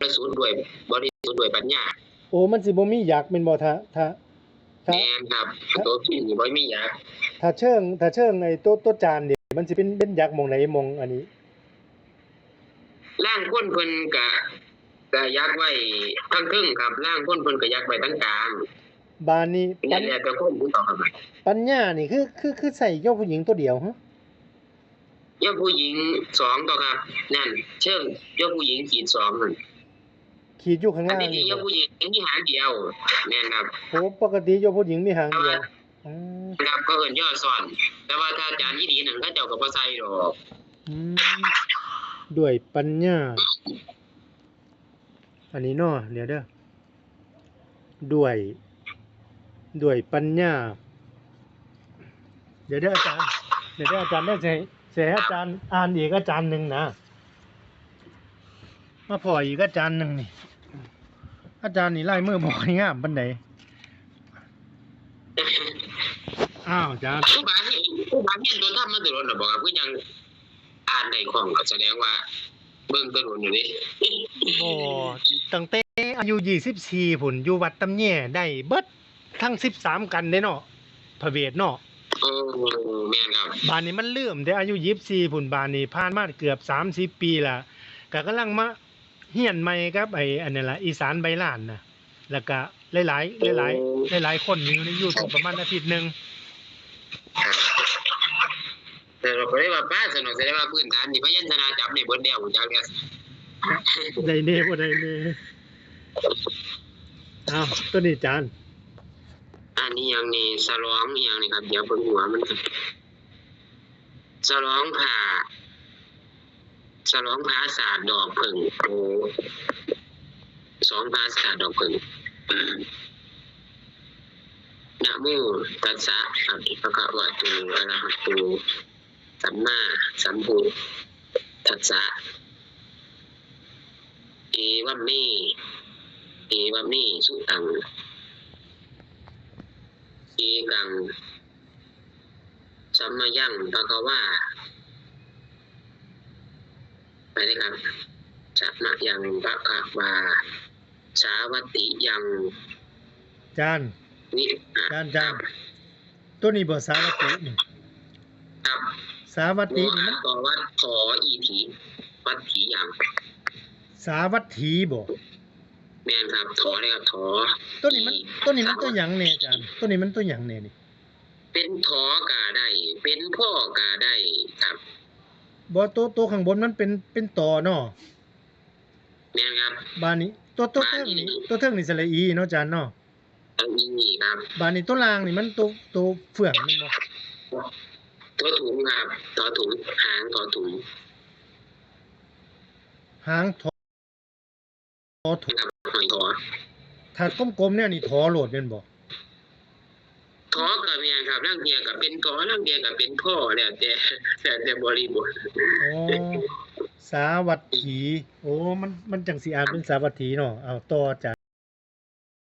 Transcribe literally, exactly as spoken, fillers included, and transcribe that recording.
ริสุทธิ์ด้วย บริสุทธิ์ด้วยปัญญา โอ้ มันสิบ่มียักษ์แม่นบ่ ถ้า ถ้า ถ้า แม่นครับ ตัวจริงนี่บ่มียักษ์ ถ้าเชิง ถ้าเชิงไอ้ตัว ตัวจานนี่ มันสิเป็น เป็นยักษ์หม่องใด หม่องอันนี้ ร่างคนเพิ่นกะ กะยักษ์ไว้ทั้งเทิงครับ ร่างคนเพิ่นกะยักษ์ไว้ทั้งกลาง บาดนี้ นั่นแหละแต่คนผู้ต่อครับ ปัญญานี่คือ คือ คือใส่ยอดผู้หญิงตัวเดียวฮะ ยอดผู้หญิงสองตัวครับ นั่น เชิงยอดผู้หญิงขีดสองนั่น ขีดอยู่ข้าง อัน ล่าง ที่จริง นี่ ยอดผู้หญิงมีหางเดียว แม่นครับ โอ้ ปกติยอดผู้หญิงมีหางเดียว อืม ครับ เขาเอิ้นยอดซ้อน แต่ว่าถ้าอาจารย์อีดีนั่นเขาเจ้าก็บ่ใส่ดอก อืม ด้วยปัญญา อันนี้เนาะ เดี๋ยวเด้อ ด้วย ด้วยปัญญา เดี๋ยวเด้ออาจารย์ เดี๋ยวเด้ออาจารย์ ได้สิให้ สิให้อาจารย์อ่านอีกอาจารย์หนึ่งนะ มาพ้ออีกอาจารย์หนึ่งนี่ อาจารย์นี่ลายมือบ่ค่อยงามปานใด อ้าวอาจารย์ ผู้บาเฮียน ผู้บาเฮียนตัวธรรมมาโดนหรอบอกว่าเพิ่นยังอ่านได้คล่องก็แสดงว่าเบิ่งตัวโดนอยู่นี่ บ่ ตั้งแต่อายุยี่สิบสี่พุ้น อยู่วัดตำแยได้เบิดทั้งสิบสามกันเด้เนาะ พระเวทเนาะ โอ้ แม่นครับ บาดนี้มันลืมแต่อายุยี่สิบสี่พุ้น บาดนี้ผ่านมาเกือบสามสิบปีละ ก็กำลังมาเฮียนใหม่กับไอ้อันนั้นล่ะ อีสานใบลานนะ แล้วก็หลายๆ หลายๆ หลายๆ คนอยู่ใน YouTube ประมาณอาทิตย์หนึ่ง แต่เราก็ได้ว่าป้าสนองแสดงว่าพื้นฐานนี่พยัญชนะจับนี่เบิดแล้วจักแล้ว ได้แน่บ่ได้แน่ อ้าว ตัวนี้อาจารย์ อันนี้ยังนี่สลองอีหยังนี่ครับ เดี๋ยวเบิ่งหัวมัน สลองผ้า สลองผ้าสาดดอกเพิ่ง โอ้ สองผ้าสาดดอกเพิ่ง นะโมตัสสะ ภะคะวะโต อะระหะโต สัมมาสัมพุทธัสสะ เอวัมเม เอวัมเม สุตัง เอกัง สัมมายัง ภะคะวา ไปเลยครับ สัมมายัง ภะคะวา สาวัตติยัง อาจารย์ นิ อาจารย์ อาจารย์ ตัวนี้บ่ สาวัตตินี่ ครับ สาวัตตินี่มัน ต่อวัดขออีที วัตถียัง สาวัตถีบ่ แม่นครับ ถอเลยครับ ถอ ตัวนี้มัน ตัวนี้มันตัวหยังแน่อาจารย์ ตัวนี้มันตัวหยังแน่นี่ เป็นถอกะได้ เป็นพ่อกะได้ครับ บ่ ตัว ตัวข้างบนมันเป็น เป็นตอเนาะ แม่นครับ บาดนี้ ตัว ตัวเทิงนี่ ตัวเทิงนี่สระอีเนาะอาจารย์เนาะ อันนี้นี่ครับ บาดนี้ตัวล่างนี่มันตัว ตัวเฟื่องแม่นบ่ ถอถุงครับ ถอถุง หางถอถุง หางถอ ถอถุง ครับ หอยถอ ถ้ากลมๆเนี่ยนี่ถอโลดแม่นบ่ ถอกะแม่นครับ ลางเทื่อกะเป็นถอ ลางเทื่อกะเป็นพ่อ แล้วแต่ แล้วแต่บริบท อ๋อ สาวัตถี โอ้ มัน มันจังสิอ่านเป็นสาวัตถีเนาะ เอาต่ออาจารย์